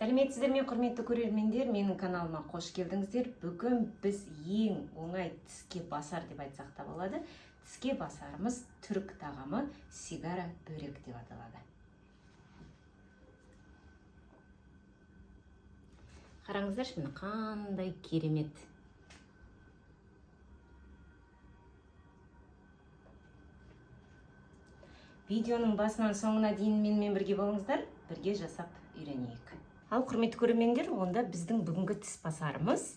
Сәлеметсіздер ме, құрметті көрермендер, менің каналыма қош келдіңіздер. Бүгін біз ең оңай тіске басар деп айтсақ та болады. Тіске басарымыз түрік тағамы сигара бөрек деп аталады. Қараңыздаршы, міне қандай керемет. Видеоның басынан соңына дейін менімен бірге болыңыздар, бірге жасап үйренейік. Ал құрметті көрермендер, онда біздің бүгінгі тіс басарымыз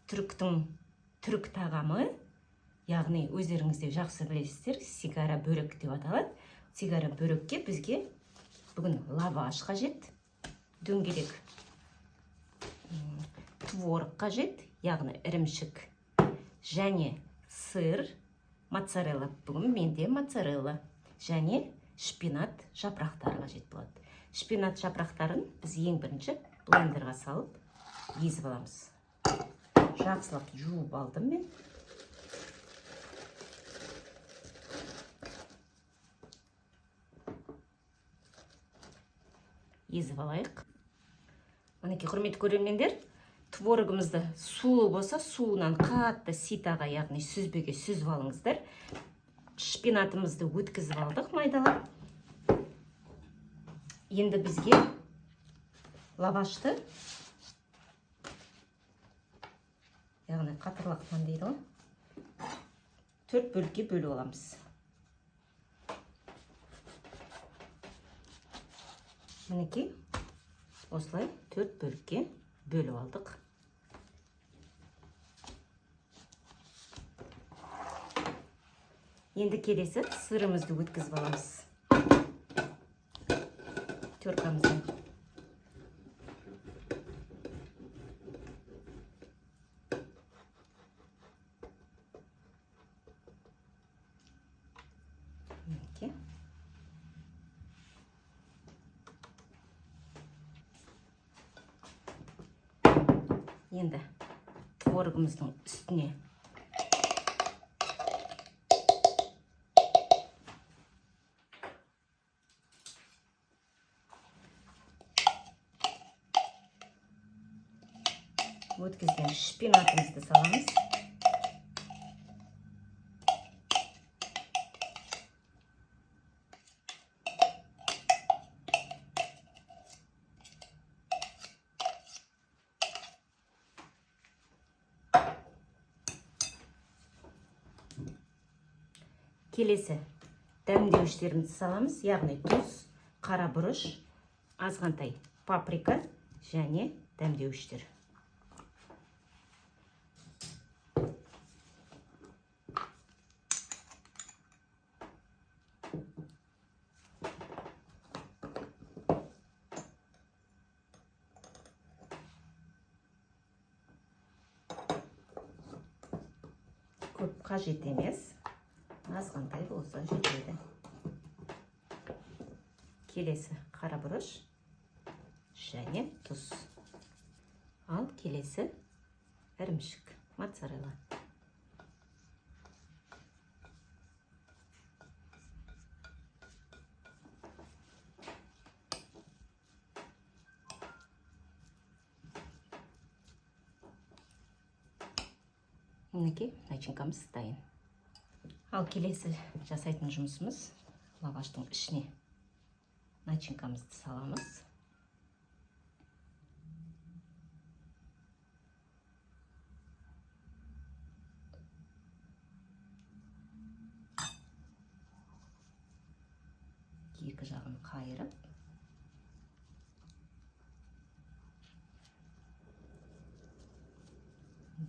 түрік тағамы, яғни өздеріңіз де жақсы білесіздер, сигара бөрек деп аталады. Сигара бөрекке бізге бүгін лаваш қажет, дөңгелек творог қажет, яғни ірімшік және сыр, моцарелла. Бүгін менде моцарелла және шпинат жапырақтары қажет болады. Шпинат жапырақтарын біз ең бірінші блендерға салып езіп аламыз. Жақсылап жуып алдым мен. Езіп алайық. Мінекей, құрметті көрермендер, творогымызды сулы болса, суынан қатты ситаға, яғни сүзбеге сүзіп алыңыздар. Шпинатымызды өткізіп алдық майдалап. Енді бізге лавашты, яғни қатырлақ нан дейді ғой, 4 бөлікке бөліп аламыз. Мінекей, осылай 4 бөлікке бөліп алдық. Енді келесі сырымызды өткізіп аламыз. Теркамыздан. Мінекей. Енді творогымыздың үстіне өткізген шпинатымызды саламыз. Келесі дәмдеуіштерімізді саламыз, яғни тұз, қара бұрыш, азғантай паприка және дәмдеуіштер. Көп қажет емес, азғантай болса жетеді. Келесі қара бұрыш және тұз. Ал келесі ірімшік, моцарелла. Мінекей, начинкамыз дайын. Ал келесі жасайтын жұмысымыз лаваштың ішіне начинкамызды саламыз. Екі жағын қайырып,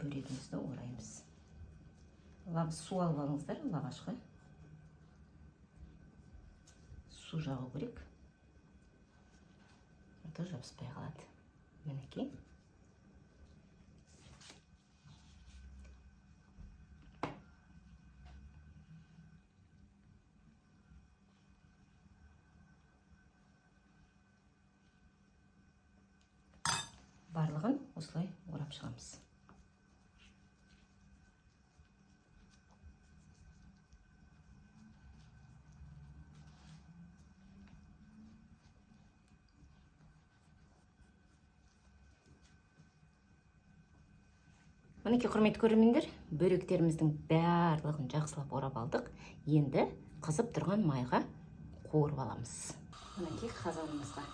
бөрегімізді ораймыз. Су алып алыңыздар лавашқа. Су жағу керек. А то жабыспай қалады. Мінекей. Барлығын осылай орап шығамыз. Мінекей, құрметті көрермендер, бөректеріміздің барлығын жақсылап орап алдық. Енді қызып тұрған майға қуырып аламыз. Мінекей, қазанымызға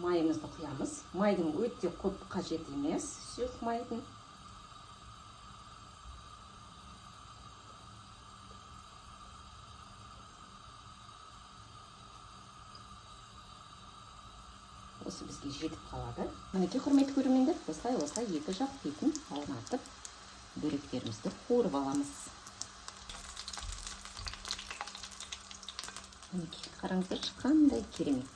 майымызды құямыз. Майдың өте көп қажет емес, сұйық майдың. Осы бізге жетіп қалады. Мінекей, құрметті көрермендер, осылай екі жақ бетін аунатып, бөректерімізді қуырып аламыз. Мінекей, қараңыздаршы, қандай керемет.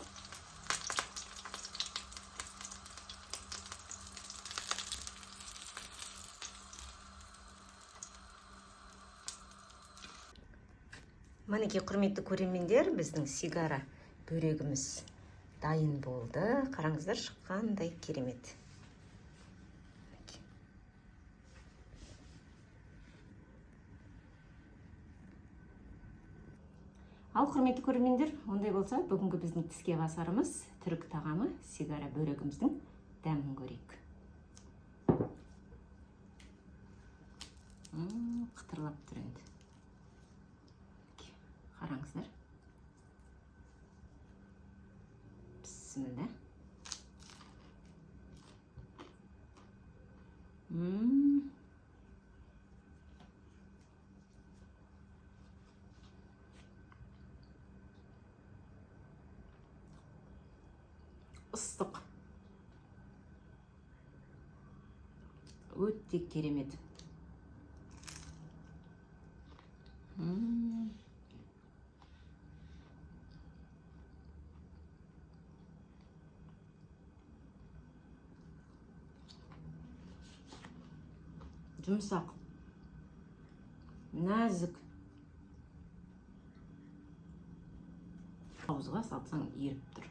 Мінекей, құрметті көрермендер, біздің сигара бөрегіміз дайын болды. Қараңыздаршы, қандай керемет. Мінекей. Ал, құрметті көрермендер, ондай болса, бүгінгі біздің тіске басарымыз түрік тағамы сигара бөрегіміздің дәмін көрейік. Қытырлап тұр енді. Қараңыздар. Бісміллә. Ыстық. Өте керемет. Жұмсақ, нәзік, ауызға салсаң еріп тұр.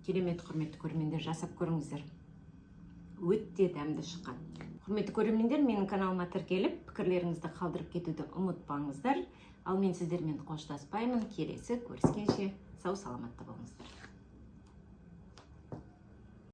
Керемет, құрметті көрермендер, жасап көріңіздер, өте дәмді шыққан. Құрметті көрермендер, менің каналыма тіркеліп, пікірлеріңізді қалдырып кетуді ұмытпаңыздар. Ал мен сіздермен қоштаспаймын. Келесі көріскенше сау саламатта болыңыздар.